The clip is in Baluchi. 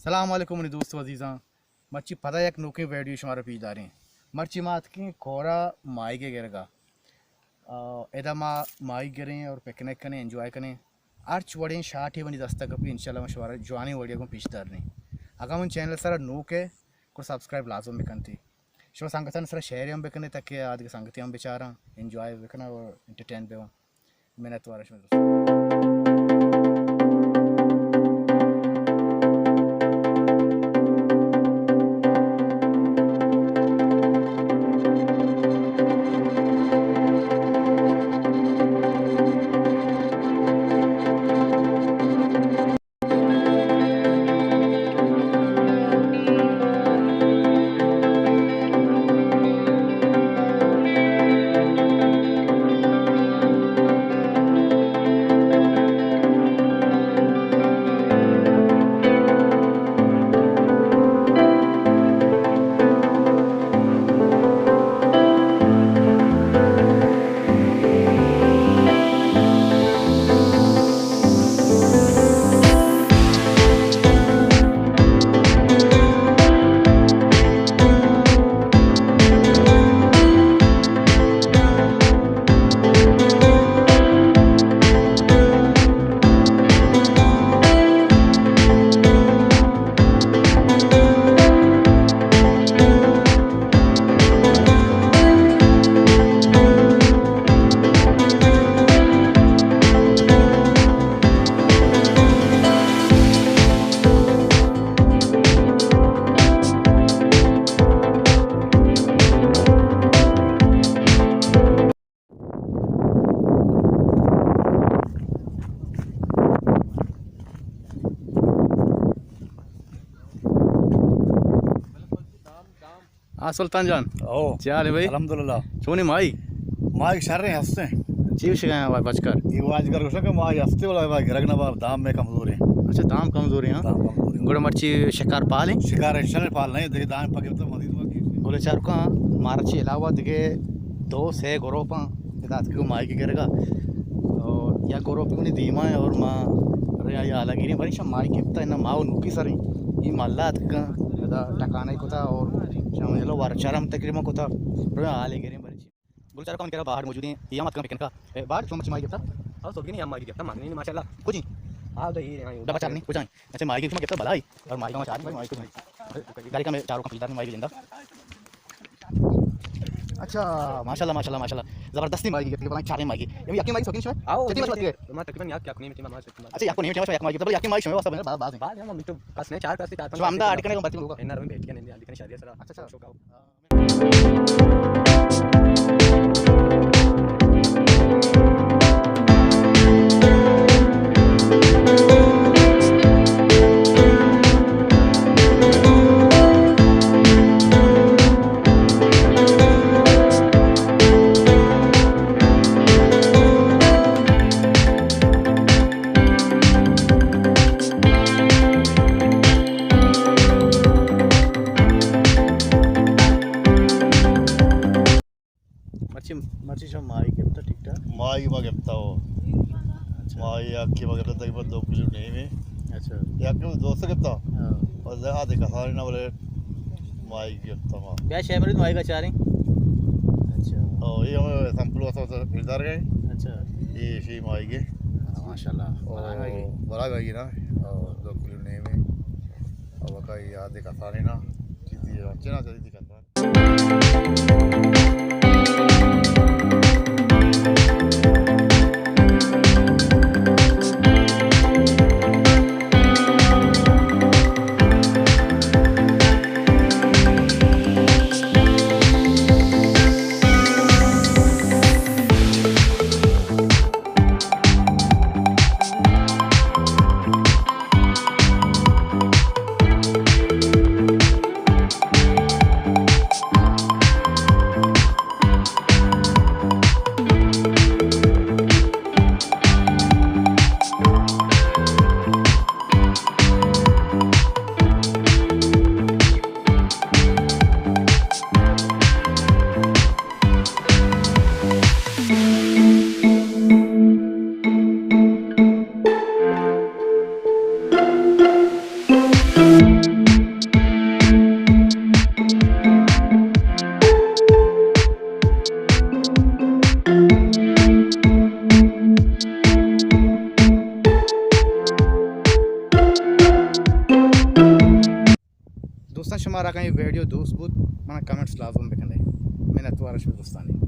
سلام علیکم منی دوست و عزیزاں، مرچی پدا یک نوکیں ویڈیو شمارا پیش داریں۔ مرچی ما اتکیں کورا ماہیگ ءِ گرگا۔ آ، ادا ما ماہیگ گریں اور پکنک کنیں، انجوائے کنیں۔ ہرچ وڑیں شاٹے منی دستا کپی، انشاءاللہ ما شمارا جوانیں ویڈیو گوں پیش داریں۔ اگاں من چینل سرا نوک ئے، گڑا سبسکرائب لازم بکنتی۔ شما سنگتانی سرا شیئر ہم بکنے تاکہ آ دگہ سنگتی ہم بچاراں، انجوائے بکناں اور انٹرٹین بباں۔ منتوار شما دوست۔ ہاں سلطان جان۔ او۔ چے حال ہے بھائی؟ الحمدللہ۔ چونی مائی؟ مائی شر ہیں، ہستے ہیں۔ چی شگا ہیں بچکار؟ یہ واجگر گوشا کہ مائی ہستے والا، مائی گرگ نہ بار، دام میں کمزور ہیں۔ اچھا، دام کمزور ہیں، ہاں؟ دام کمزور ہیں۔ گڑا مرچی شکار پال ہیں؟ شکار ہے، شر پال نہیں، دیکھ دام پکے تو مزید ہوا کی۔ گلے چاروکاں، مارا چی علاوہ دگہ دو سے گروپ ہیں۔ ادا اتکگوں ماہیگ گرگا۔ اور یک گروپے منی دیما ایں اور ما رے آئی حالا گیریں، بلے شما ماہیگ گپتا، انا ما و نوکی سریں۔ اے ملا اتکگاں، ادا ٹکانے کتا اور شما یلو ورچار ہم تقریباً کتا۔ رے حالے گیریں بلے چی۔ گل چارکا من کرا باہر موجود ہیں، اے ہم اتکگاں پکنکا۔ اے باہر شما چی ماہیگ گپتا؟ ہاں، سوگی نہیں، ہم ماہیگ گپتا، مانگنی نہیں، ماشاءاللہ۔ کجی؟ ہاں، تو یہ ہیں، ڈبا چارنی، کجا ہیں؟ اچھا، ماہیگ شما گپتا بلائی۔ اور ماہیگ ما چاریں، ماہیگ کجا ہیں؟ گاڑی کا میں چاروں کمپلیٹ دارنی ماہیگ لیندا۔ اچھا، ماشاءاللہ، ماشاءاللہ، ماشاءاللہ۔ زبردستی ماہیگ گپتگ، بلاہیں چاریں ماہیگ۔ یہ یکی ماہیگ سوگین شما؟ آؤ، چتی ماشاءاللہ۔ ما تقریباً یک، یک نیم، ما ماہیگ۔ اچھا، یک و نیم، یک ماہیگ، بلے یکی ماہیگ شما واسطہ باز ہیں۔ باز ہیں، ہم تو کس نہیں، چار کس، چار پانچ شما ہمدا کس۔ اڈ کنے کو باتیں لوگا۔ انہاں رویں بیٹھ کے نہیں، اڈ کنے شادی سرا۔ اچھا، اچھا۔ شوق آؤ۔ مرچی، مرچی شما ماہیگ گپتا ٹھیک ٹھاک؟ ماہیگ ما گپتا ہو۔ اچھا۔ ماہیگ یکی ما گپتا، تقریباً دو کلو نیم ہے۔ اچھا۔ یکی ما دو سے گپتا۔ ہاں۔ اور زیادہ کسانی نہ بلے ماہیگ گپتا ما۔ بیا شے مرید ماہیگ چاریں۔ اچھا۔ او، یہ ہم سیمپل واسطہ، واسطہ پیدار گئے۔ اچھا۔ یہ شی ماہیگ ہے۔ ماشاءاللہ۔ او، بلاہیں ماہیگ ہے۔ بلاہیں ماہیگ ہے نا۔ او، دو کلو نیم ہے۔ او، وقا یہ آدھے کسانی نا۔ چیزی ہے، اچھے نا، چیزی کسانی۔ اچھا، شمارا کہیں ویڈیو دوست بوت، منا کمنٹس لازم بکنے۔ منتوار شما دوستانی۔